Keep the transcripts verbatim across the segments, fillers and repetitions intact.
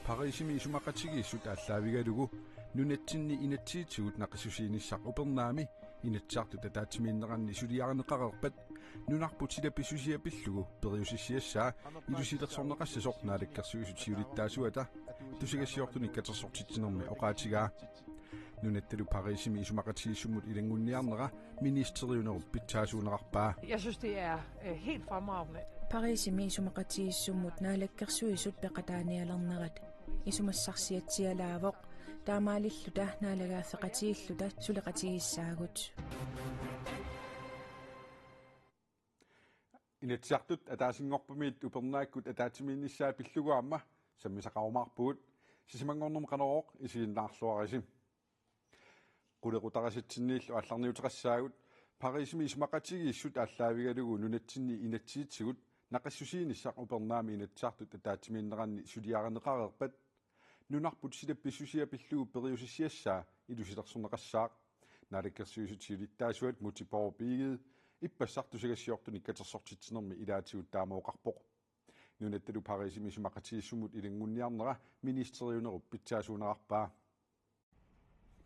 Pariisimi isumaqatigiissut aallaavigalugu nunatsinni inatsisitigut naqissusiinissaq upernaami Inatsisartut ataatsimiinneranni suliarineqareerpat nunarput silap pissusia pillugu periusissiassaa ilusilersorneqassasoq Naalakkersuisut siulittaasuata tusagassiortunik katersortitsinermi oqaatigaa. Nunattalu Pariisimi isumaqatigiissummut ilanngunniarnera ministeriunerup pitsaasuunerarpaa. Jeg synes, det er øh, helt fremragende. Pariisimi isumaqatigiissummut Naalakkersuisut peqataanialernerat isumassarsiatsialaavoq, taamaalilluta naalagaaffeqatigiilluta suleqatigissaagut. Inatsisartut ataasinngorpamiit upernaakkut ataatsimiinnissaat pillugu aamma sammisaqarumaarpugut. Sisamanngornermi Qanorooq, isiginnaarluarisi. Qulequtarisatsinnillu aallarniuteqassaagut. Pariisimi isumaqatigiissut aallaavigalugu nunatsinni inatsisitigut naqissusiinissaq upernaami Inatsisartut ataatsimiinneranni suliarineqareerpat nunarput silap pissusia pillugu periusissiassaa ilusilersorneqassaaq. Naalakkersuisut siulittaasuat Múte B. Egede ippassaq tusagassiortunik katersortitsinermi ilaatigut taama oqarpoq. Nunattalu Pariisimi isumaqatigiissummut ilanngunniarnera ministeriunerup pitsaasuunerarpaa.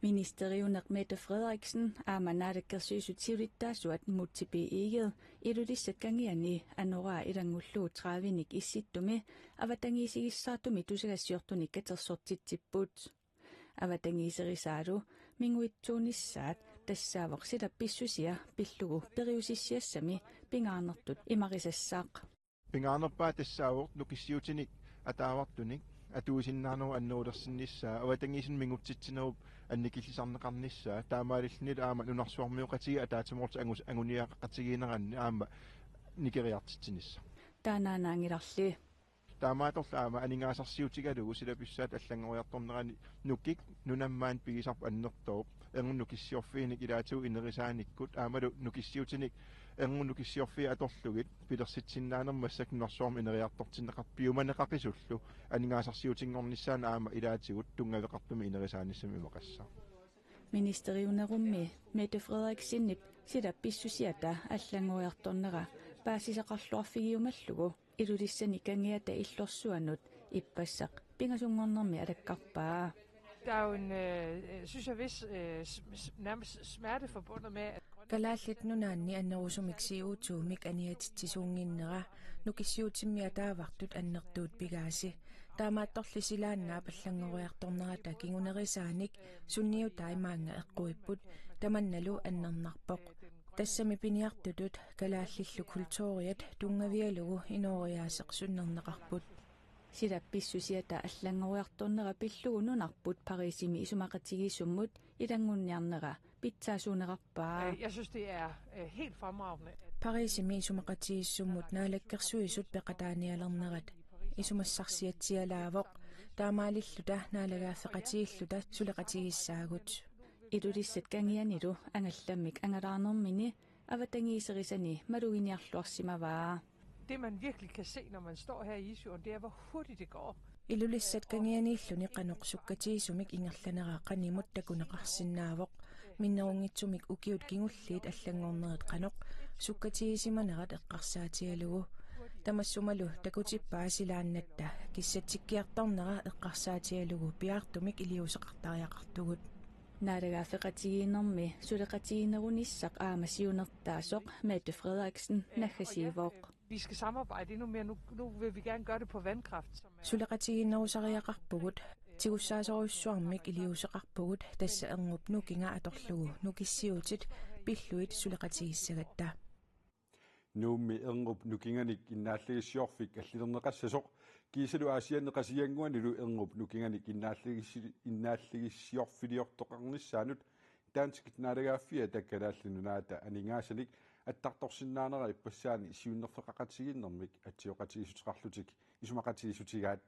Ministeriuneq Mette Frederiksen aamma Naalakkersuisut siulittaasuat Múte B. Egede Ilulissat Kangiani Anoraa ilanngullugu tredivenik Issittumi avatangiisigissaartumi tusagassiortunik katersortitsipput. Avatangiiserisaalu minguitsuunissaat tassaavoq silap pissusia pillugu periusissiassami pingaarnertut imarisassaq. Pingaarnerpaaq tassaavoq nukissiutinik ataavartunik atuisinnaanerup annerulersinnissaa, avatangiisinut mingutsitsinerup annikillisarneqarnissaa, taamaalillunilu aamma nunarsuarmioqatigiit ataatsimoorlutik angus-, anguniagaqatigiinneranni aamma nikeriartitsinissaq. Taannaannaanngilarli. Taamaattorli aamma aningaasarsiutigalugu silap pissusiata allanngoriartornerani nukik nunammaanni pigisarput annertooq, erngup nukissiorfiinik ilaatigut inerisaanikkut aammalu nukissiutinik erngup nukissiorfiit atorlugit pilersitsinnaanermut massakkut nunarsuarmi ineriartortinneqartoq piumaneqaqisullu aningaasarsiutinngornissaanut aamma ilaatigut tunngaveqartumik inerisaanissami imaqassaaq. Ministeriunerummi Mette Frederiksenip silap pissusiata allanngoriartornera paasisaqarluarfigiumallugu Ilulissani Kangiata Illorsuanut ippassaq pingasunngornermi alakkarpaa. Der er jo en, øh, synes jeg, vis øh, s- s- nærmest smerte forbundet med, at Grønland Kalaallit Nunaanni annerusumik C O to-mik aniatitsisuunnginnera nukissiutimmi ataavartut annertuut pigaasi. Taamaattorli silaannaap allanngoriartornerata kingunerisaanik sunniutai maannga eqquipput, tamannalu annernarpoq. Tassami piniartutut kalaallillu kulturiat tunngavigalugu inooriaaseq sunnerneqarput. Silap pissusiata allanngoriartornera pillugu nunarput Pariisimi isumaqatigiissummut ilanngunniarnera pitsaasuunerarpaa. Øh, Jeg synes, det er øh, helt fremragende. Pariisimi isumaqatigiissummut naalakkersuisut peqataanialernerat isumassarsiatsialaavoq, taamaalilluta naalagaaffeqatigiilluta suleqatigissaagut. Ilulissat Kangianilu angallammik angalaarnermini avatangiiserisani maluginiarluarsimavaa. Det, man virkelig kan se, når man står her i Isfjorden, det er, hvor hurtigt det går. Ilulissat Kangianiilluni qanoq sukkatigisumik ingerlanera qanimut takuneqarsinnaavoq. Minnerunngitsumik ukiut kingulliit allanngornerit qanoq sukkatigisimanerat eqqarsaatigalugu. Tamassumalu takutippaa silaannatta kissatsikkiartornera eqqarsaatigalugu piaartumik iliuuseqartariaqartugut. Naalagaaffeqatigiinnermi suleqatigiinnerunissaq aamma siunertaasoq Mette Frederiksen naggasiivoq. Vi skal samarbejde endnu mere. Nu, nu vil vi gerne gøre det på vandkraft. Suleqatigiinnerusariaqarpugut, tigussaasorujussuarmik iliuuseqarpugut, tassa erngup nukinga atorlugu nukissiutit pillugit suleqatigissagatta. Nuummi erngup nukinganik innaallagissiorfik allilerneqassasoq kiisalu Aasianni Qasigiannguanilu erngup nukinganik innaallegis- innaallegissiorfiliortoqarnissaanut danskit naalagaaffiata Kalaallit Nunaata aningaasanik attartorsinnaanera ippassaani siunnerfeqaqatigiinnermik atsioqatigiissuteqarlutik isumaqatigiissutigaat.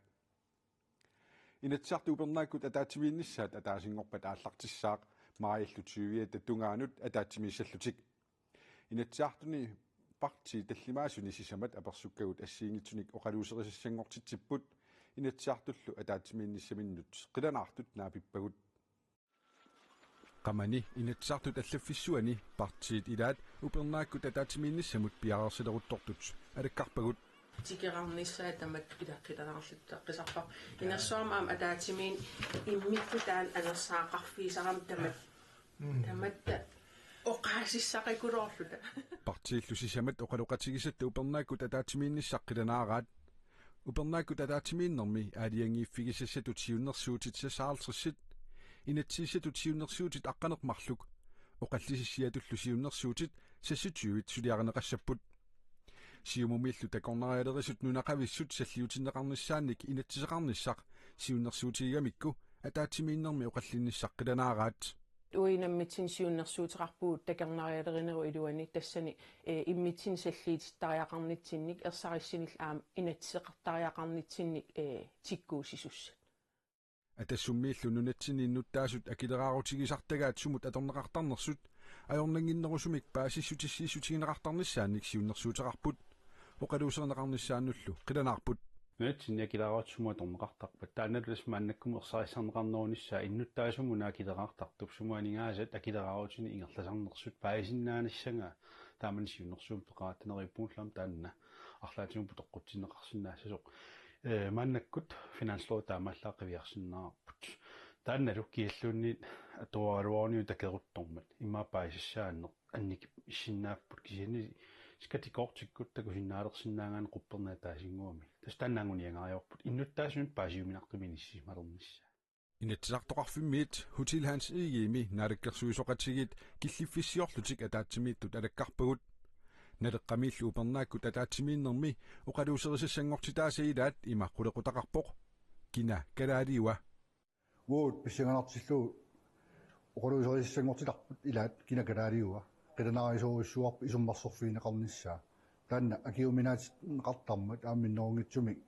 Inatsisartut upernaakkut ataatsimiinnissaat ataasinngorpat aallartissaaq maajillu tyviata tungaanut ataatsimiissallutik. Inatsisartuni partiit tallimaasuni sisamat apersukkagut assigiinngitsunik oqaluuserisassanngortitsipput, Inatsisartullu ataatsimiinnissaminnut qilanaartut naapippagut. Qamani Inatsisartut allaffissuani partiit ilaat upernaakkut ataatsimiinnissamut piareersaleruttortut alakkarpagut. tikerarnissaa tamatta qilanaarluta taqqisarpa. Inersuarmi aamma ataatsimiinneq immikkut taanna anersaaqarfigisarami tamat-, tamatta oqaasissaqakuluorluta. Partiillu sisamat oqaloqatigisatta upernaakkut ataatsimiinnissaq qilanaaraat. Upernaakkut ataatsimiinnermi aalajangiiffigisassatut siunnersuutit seksoghalvtredsit, inatsisissatut siunnersuutit aqqaneq-marluk, oqallisissiatullu siunnersuutit seksogtyvit suliarineqassapput. Siumumiillu takornarialerisut nunaqavissut salliutinneqarnissaannik inatsiseqarnissaq siunnersuutigigamikku ataatsimiinnermi oqallinnissaq qilanaaraat. Uagut unammitsinnut siunnersuuteqarpugut takornarialerinerup iluani tassani, eh, immitsinnut salliitittariaqarnitsinnik ersarissunillu aamma inatsiseqartariaqarnitsinnik, eh, tikkuussisussat. Atassummiillu nunatsinni innuttaasut akileraarutigisartagaat sumut atorneqartarnersut ajornannginnerusumik paasissutissiissutigineqartarnissaannik siunnersuuteqarput oqaluuserineqarnissaannullu qilanaarput. Nunatsinni akileraarutitut sumut atorneqartarpat taannalu tassa maannakkumut ersarissarneqarnerunissaa innuttaasut sumut akileraartartut sumut aningaasat akileraarutinik ingerlasarnersut paasisinnaanissanngaa taamani siunnersuummik peqaattaneriuppugut aamma taanna arlaatigut putoqqutsinneqarsinnaassasoq. Eh, maannakkut finanslovi taamaallaat qiviarsinnaavarput. Taannalu kialluunniit atuaraluaruniuk takeruttormat immaqa paasisassaanneq annikippissinnaapput kisianni skattekortikkut takusinnaalersinnaanerannik qupperneq ataasinnguamik. Tassa taanna anguniagariarput innuttaasunut paasiuminartumik inissisimalernissaa. Inatsisartoqarfimmiit Hotel Hans Egedemi naalakkersuisooqatigiit killiffissiorlutik ataatsimiittut alakkarpagut. Naleqqamiillu upernaakkut ataatsimiinnermi oqaluuserisassanngortitaasa ilaat ima qulequtaqarpoq: Kina kalaaliua? Uagut pissanganartillugu oqaluuserisassanngortitarput ilaat kina kalaaliua. Qilanaarisorujussuuarput isummersorfigineqarnissaa. Taanna akiuminaatitseqartarmat aamma minnerunngitsumik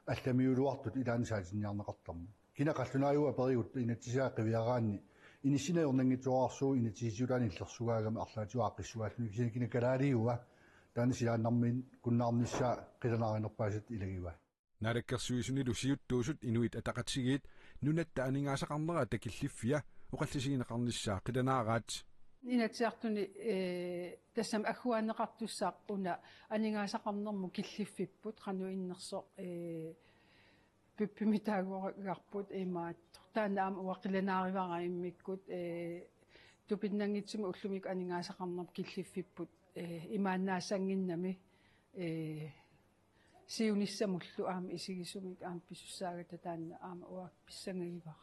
allamiuluartut ilaanni saatinniarneqartarmat. Kina qallunaajua perigutta inatsisaa qiviaraanni inissinneq ajornanngitsoorarsuuvoq inatsisitigut taanna illersugaagami arlaatigut aaqqissugaalluni kisianni kina kalaaliua taanna silaannarmiikkunnaarnissaa qilanaarinerpaasat ilagivaa. Naalakkersuisunilu siuttuusut Inuit Ataqatigiit nunatta aningaasaqarnerata killiffia oqallisigineqarnissaa qilanaaraat. Inatsisartuni, eh, tassami agguaanneqartussaaq una aningaasaqarnermut killiffipput qanoq innersoq, eh, pippimi taagugarput imaattoq. Taanna aamma uanga qilanaarivara immikkut, eh, tupinnanngitsumik ullumikkut aningaasaqarnermut killiffipput, eh, imaannaasannginnami, eh, siunissamullu aamma isigisumik aamma pisussaagata taanna aamma uanga pissangagivara.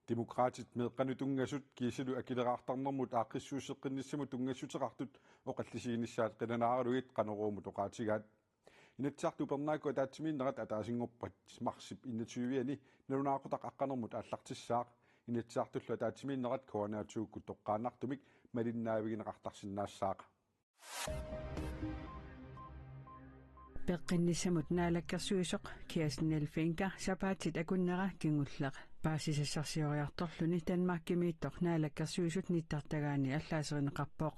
Demokraatit meeqqanut tunngasut kiisalu akileraartarnermut aaqqissuusseqqinnissamut tunngassuteqartut oqallisiginissaat qilanaaralugit Qanoruumut oqaatigaat. Inatsisartut upernaakkut ataatsimiinnerat ataasinngorpat marsip enogtyve-ani nalunaaqutaq aqqanermut aallartissaaq. Inatsisartullu ataatsimiinnerat K N R to-kkut toqqaannartumik malinnaavigineqartarsinnaassaaq. Peqqinnissamut naalakkersuisoq Kirsten Elfenker sapaatit akunnera kingulleq paasisassarsioriartorluni Danmarkimiittoq naalakkersuisut nittartagaani allaaserineqarpoq.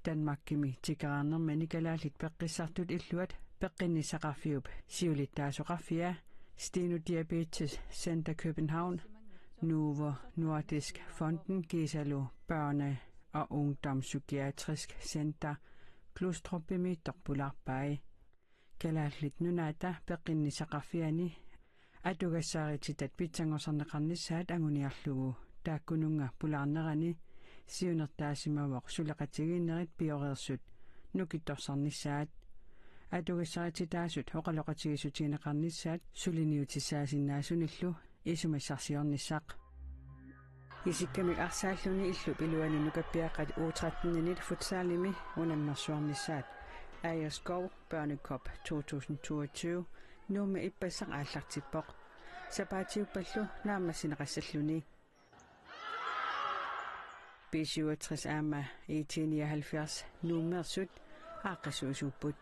Danmarkimi tikeraarnermini kalaallit peqqissartut illuat Peqqinnissaqarfiup siulittaasoqarfia, Steno Diabetes Center København, Novo Nordisk Fonden kiisalu Børne- og Ungdomspsykiatrisk Center Glostrupimiittoq pulaarpai. Kalaallit Nunaata Peqqinnissaqarfiani atugassarititaat pitsanngortinneqarnissaat anguniarlugu taakkununnga pulaarnerani siunertaasimavoq suleqatigiinnerit pioreersut nukittorsarnissaat. Atugassarititaasut oqaloqatigiissutigineqarnissaat suliniutissaasinnaasunillu isumissarsiornissaq. Isikkamik arsaalluni illup iluani nukappiaqqat U tretten-init futsalimi unammersuarnissaat Agerskov Børnecup to tusind toogtyve Nuummi ippassaq aallartippoq. Sapaatiuppallu naammassineqassalluni. B syvogtres aamma I T nioghalvfjerds Nuummeersut aaqqissuisuupput.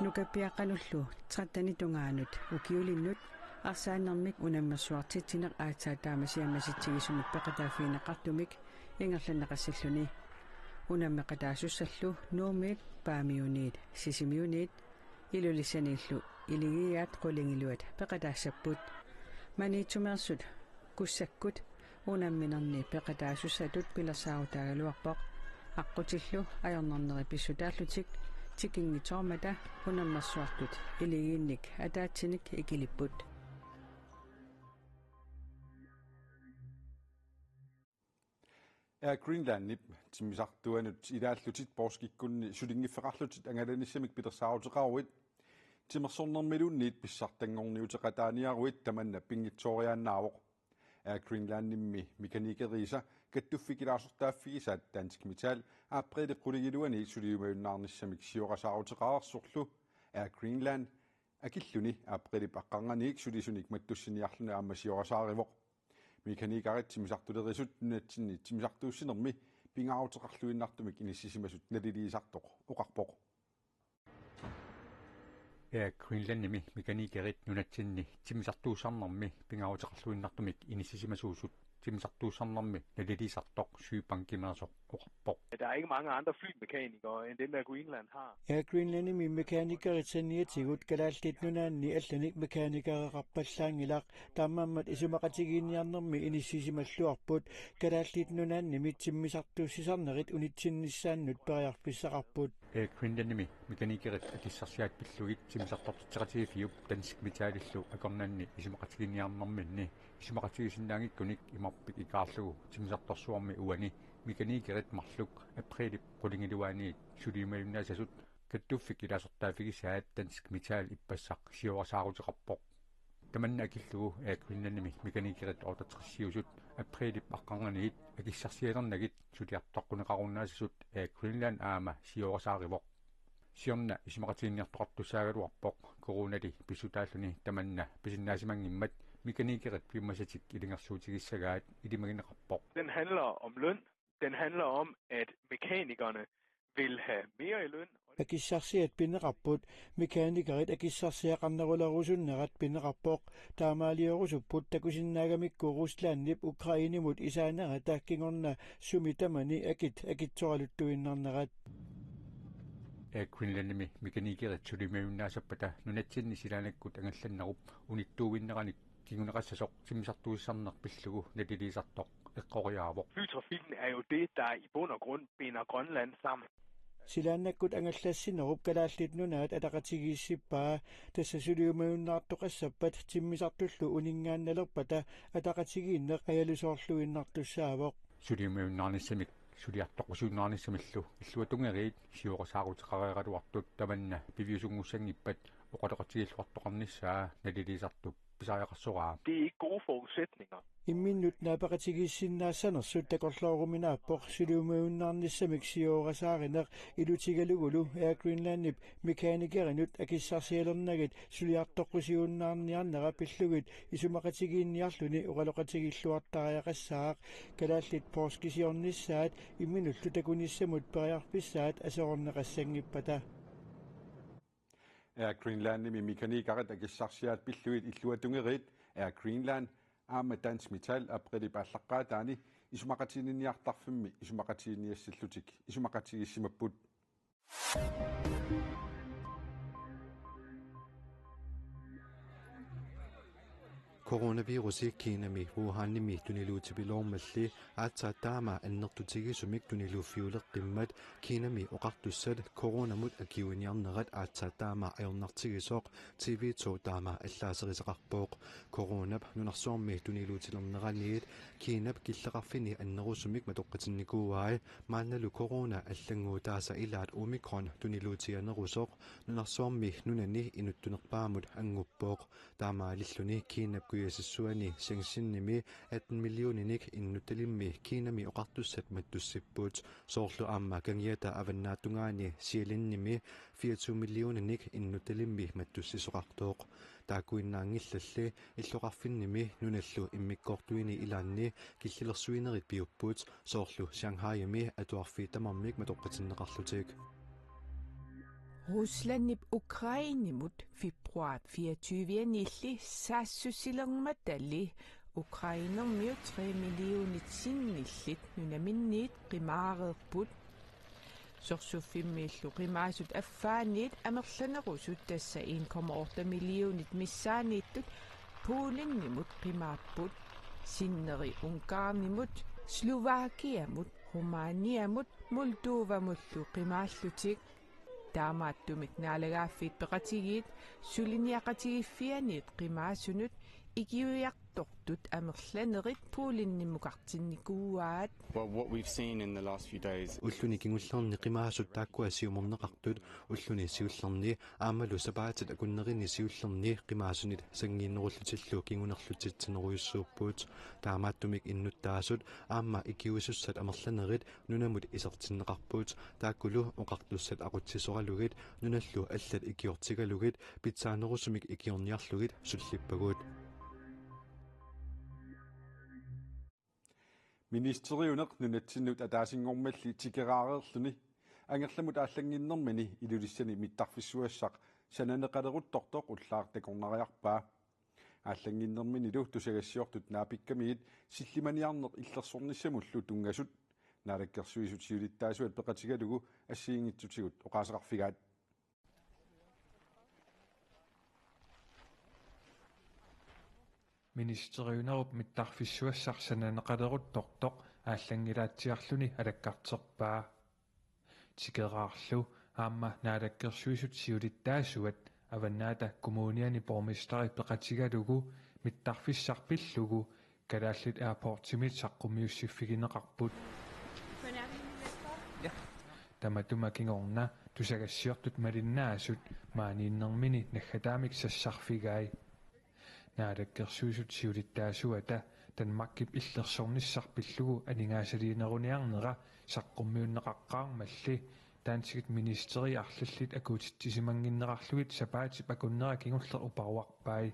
Nukappiaqqanullu tretten-ip tungaanut ukiulinnut arsaannermik unammersuartitsineq aatsaat taama siammasitsigisumik peqataaffigineqartumik ingerlanneqassalluni. Unammeqataasussallu Nuummiit Paamiuniit Sisimiuniit Ilulissaniillu Iligiiaat qulingiluat peqataassapput. Maniitsumeersut Kussakkut unamminerni peqataasussatut pilersaarutaagaluarpoq. Aqqutillu ajornarneri pissutaallutik Tikinngitsoormata unammersuartut iligiinnik ataatsinik ikilipput. Air Greenlandip timmisartuanut ilaallutit poorskikkunni sulinngiffeqarlutit angalanissamik pilersaaruteqaruit timersornermiluunniit pissartanngorniuteqataaniaruit tamanna pinngitsooriaannaavoq. Air Greenlandimmi mekanikeriisa kattuffik ilaasortaaffigisaat Dansk Metal aprilip qulingiluani suliumajunnaarnissamik siorasaaruteqareersorlu Air Greenland akilluni aprilip aqqarnganiit sulisunik mattussiniarluni aamma siorasaarivoq. Mekanikerit timmisartulerisut nunatsinni timmisartuussinermi pingaaruteqarluinnartumik inissisimasut naliliisartoq oqarpoq. Air Greenlandimi mekanikerit nunatsinni timmisartuussisarnermi pingaaruteqarluinnartumik inissisimasuusut timmisartuussisarnermi naliliisartoq Sydbankimeersoq oqarpoq. Der er ikke mange andre flymekanikere, end dem Air Greenland har. Air Greenlandimi mekanikerit saniatigut Kalaallit Nunaanni allanik mekanikereqarpallaanngilaq, taamaammat isumaqatigiinniarnermi inissisimalluarput. Kalaallit Nunaannimi timmisartuussisarnerit unitsinnissaannut periarfissaqarput. Air Greenlandimi mekanikerit akissarsiaat pillugit timmisartortitseqatigiiffiup Dansk Metalillu akornanni isumaqatigiinniarnerminni isumaqatigiissinnaanngikkunik imarpik ikaarlugu timmisartorsuarmi uani mekanikerit marluk aprilip qulingiluaaniit suliumajunnaasasut kattuffik ilaasortaaffigisaat Dansk Metal ippassaq siorasaaruteqarpoq. Tamanna akillugu Air Greenlandimi mekanikerit otteogtresiusut aprilip aqqarnganiit akissarsialernagit suliartoqquneqarunnaasasut Air Greenland aamma siorasaarivoq. Siorna isumaqatigiinniartoqartussaagaluarpoq coronali pissutaalluni tamanna pisinnaasimanngimmat mekanikerit piumasatik ilungersuutigissagaat ilimagineqarpoq. Den handler om løn. Den handler om, at mekanikerne vil have mere i løn. Akissarsiat pineqarput, mekanikerit akissarsiaqarnerulerusunnerat pineqarpoq, taamaaliorusupput takusinnaagamikku Ruslandip Ukrainemut isaanerata kingorna sumi tamani akit akitsoraluttuinnarnerat. Air Greenlandimi mekanikerit suliumajunnaassappata nunatsinni silaannakkut angallannerup unittuuinneranik kinguneqassasoq timmisartuussisarneq pillugu naliliisartoq eqqoriaavoq. Flytrafikken er jo det, der i bund og grund binder Grønland sammen. Silaannakkut angallassinerup Kalaallit Nunaat ataqatigiissippaa, tassa suliumajunnaartoqassappat timmisartullu uninngaannalerpata ataqatigiinneq ajalusoorluinnartussaavoq. Suliumajunnaarnissamik suliartoqqusiinnarnissamillu illuatungeriit siorasaaruteqareeraluartut tamanna piviusunngussanngippata oqaloqatigiilluartoqarnissaa naliliisartup pisariaqarsoraa. Det er ikke gode forudsætninger. Imminnut naapeqatigiissinnaassanersut takorlooruminaappoq suliumajunnaarnissamik siorasaarineq ilutigalugulu Air Greenlandip mekanikerinut akissarsialernagit suliartoqqusiinnarniarnera pillugit isumaqatigiinniarluni oqaloqatigiilluartariaqassaaq. Kalaallit poorskisiornissaat imminullu takunissamut periarfissaat aserorneqassanngippata. Air Greenlandimi mekanikerit akissarsiaat pillugit illuatungeriit Air Greenland aamma Dansk Metal aprilip aallaqqaataani isumaqatiginninniartarfimmi isumaqatiginniassallutik isumaqatigiissimapput. Coronavirusi Kinami Wuhanimi tuniluutipiloormalli aatsaat taama annertutigisumik tuniluuffiuleqqimmat Kinami oqartussat coronamut akiuiniarnerat aatsaat taama ajornartigisoq T V to taama allaaserisaqarpoq. Coronap nunarsuarmi tuniluutilerneraniit Kinap killeqarfini annerusumik matoqqatinnikuuai, maannalu corona allannguutaasa ilaat Omicron tuniluutianerusoq nunarsuarmi nunani inuttunerpaamut annguppoq. Taamaalilluni Kinap kujasissuani Shenzhenimi atten millioninik innuttalimmi Kinami oqartussat mattussipput. Soorlu aamma kangiata avannaatungaani Shillinimi fireogtyve millioninik innuttalimmi mattussisoqartoq. Taakkuinnaanngillalli illoqarfinnimi nunallu immikkoortuini ilaanni killilersuinerit piupput, soorlu Shanghaimi atuarfiit tamarmik matoqqatinneqarlutik. Ruslandip Ukrainemut februar fireogtyve-anilli saassussilermatali Ukrainermiut tre millionit sinnillit nunaminniit qimaareerput. Sorsuffimmiillu qimaasut affaanniit amerlanerusut, tassa en komma otte millionit missaanniittut, Polenimut qimaapput. Sinneri Ungarnimut, Slovakiamut, Rumæniamut, Moldovamullu qimaallutik. Taamaattumik naalagaaffiit peqatigiit suliniaqatigiiffianniit qimaasunut ikiuiartortut amerlanerit poolinnimukartinnikkuaat. Well, what we've seen in the last few days. Ulluni kingullerni qimaasut taakkua siumorneqartut ulluni siullerni aammalu sapaatit akunnerini siullerni qimaasunit sanngiinnerullutillu kingunerlutit tinerujussuupput. Taamaattumik innuttaasut aamma ikiuisussat amerlanerit nunamut isertinneqarput, taakkulu oqartussat aqutsisoralugit nunallu allat ikiortigalugit pitsaanerusumik ikiorniarlugit sullippagut. Ministeriuneq nunatsinnut ataasinngormalli tikeraareerluni angerlamut aallannginnermini Ilulissani mittarfissuassaq sananeqaleruttortoq ullaaq takornariarpaa. Aallanngornerminilu tusagassiortut naapikkamigit sillimaniarneq illersornissamullu tunngasut Naalakkersuisut siulittaasuat peqatigalugu assigiinngitsutigut oqaaseqarfigaat. Ministeriunerup mittarfissuassaq sananeqaleruttortoq aallanngilaatsiarluni alakkarterpaa. Tikeraarlu aamma Naalakkersuisut siulittaasuat Avannaata Kommuniani borgmesteri peqatigalugu mittarfissaq pillugu Kalaallit Airportsimit saqqummiussiffigineqarput. Tamatuma kingorna tusagassiortut malinnaasut maaniinnermini naggataamik sassarfigai. Naalakkersuisut siulittaasuata Danmarkip illersornissaq pillugu aningaasaliineruniarnera saqqummiunneqaqqaarmalli danskit ministeri arlallit akuutitsisimannginnerarlugit sapaatip akunnera kingulleq uparuarpai.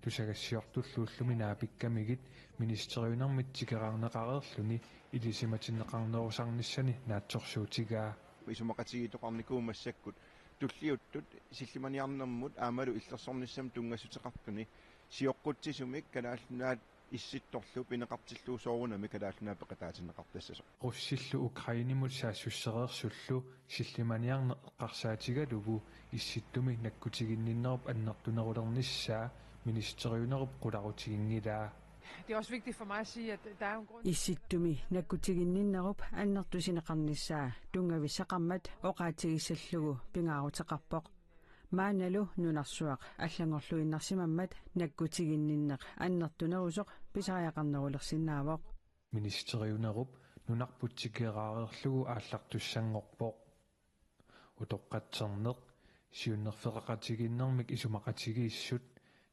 Tusagassiortullu ullumi naapikkamigit ministeriunermit tikeraarneqareerluni ilisimatinneqarnerusarnissani naatsorsuutigaa. Isumaqatigiittoqarnikuummat massakkut tulliuttut sillimaniarnermut aammalu illersornissamut tunngassuteqartuni sioqqutsisumik Kalaallit Nunaat Issittorlu pineqartillugu soorunami Kalaallit Nunaat peqataatinneqartassasoq. Russillu Ukrainemut saassussereersullu sillimaniarneq eqqarsaatigalugu Issittumi nakkutiginninnerup annertunerulernissaa ministeriunerup qularutiginngilaa. Det er også vigtigt for mig at sige, at der er en grund til, Issittumi nakkutiginninnerup annertusineqarnissaa tunngavissaqarmat oqaatigissallugu pingaaruteqarpoq. Maannalu nunarsuaq allanngorluinnarsimammat nakkutiginninneq annertunerusoq pisariaqarnerulersinnaavoq. Ministeriunerup nunarput tikeraareerlugu aallartussanngorpoq. Utoqqatserneq, siunnerfeqaqatigiinnermik isumaqatigiissut,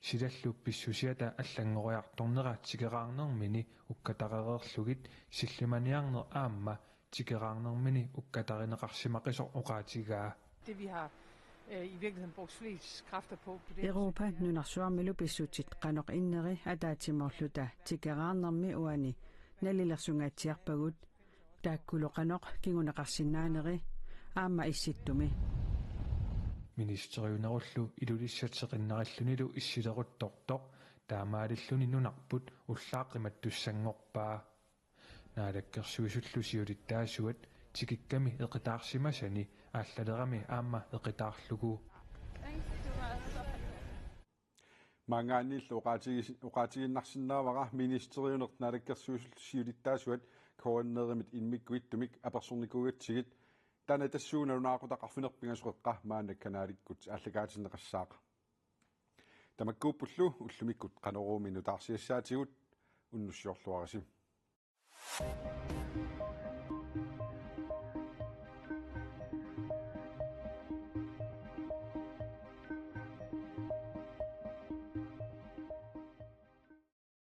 silallu pissusiata allanngoriartornera tikeraarnermini ukkatarereerlugit sillimaniarneq aamma tikeraarnermini ukkatarineqarsimaqisoq oqaatigaa. Det vi har øh, i virkeligheden brugt flest kræfter på, på det her Europa projekt, det er nunarsuarmilu pissutsit qanoq inneri ataatsimoorluta tikeraarnermi uani nalilersunngatsiarpagut. Taakkulu qanoq kinguneqarsinnaaneri aamma Issittumi. Ministeriunerullu Ilulissat seqinnarillunilu issileruttortoq taamaalilluni nunarput ullaaq qimattussanngorpaa. Naalakkersuisullu siulittaasuat tikikkami eqitaarsimasani aallalerami aamma eqitaarlugu. Maanngaanniillu oqaatigis-, oqaatigiinnarsinnaavara ministeriuneq Naalakkersuisullu siulittaasuat K N R-imit immikkut ittumik apersornikuugatsigit, taanna tassuuna nalunaaqutaq arfineq-pingasoqeqqa maanna kanaalikkut aallakaatinneqassaaq. Tamakkuuppullu ullumikkut Qanoruumi nutaarsiassaatigut, unnussiorluarisi.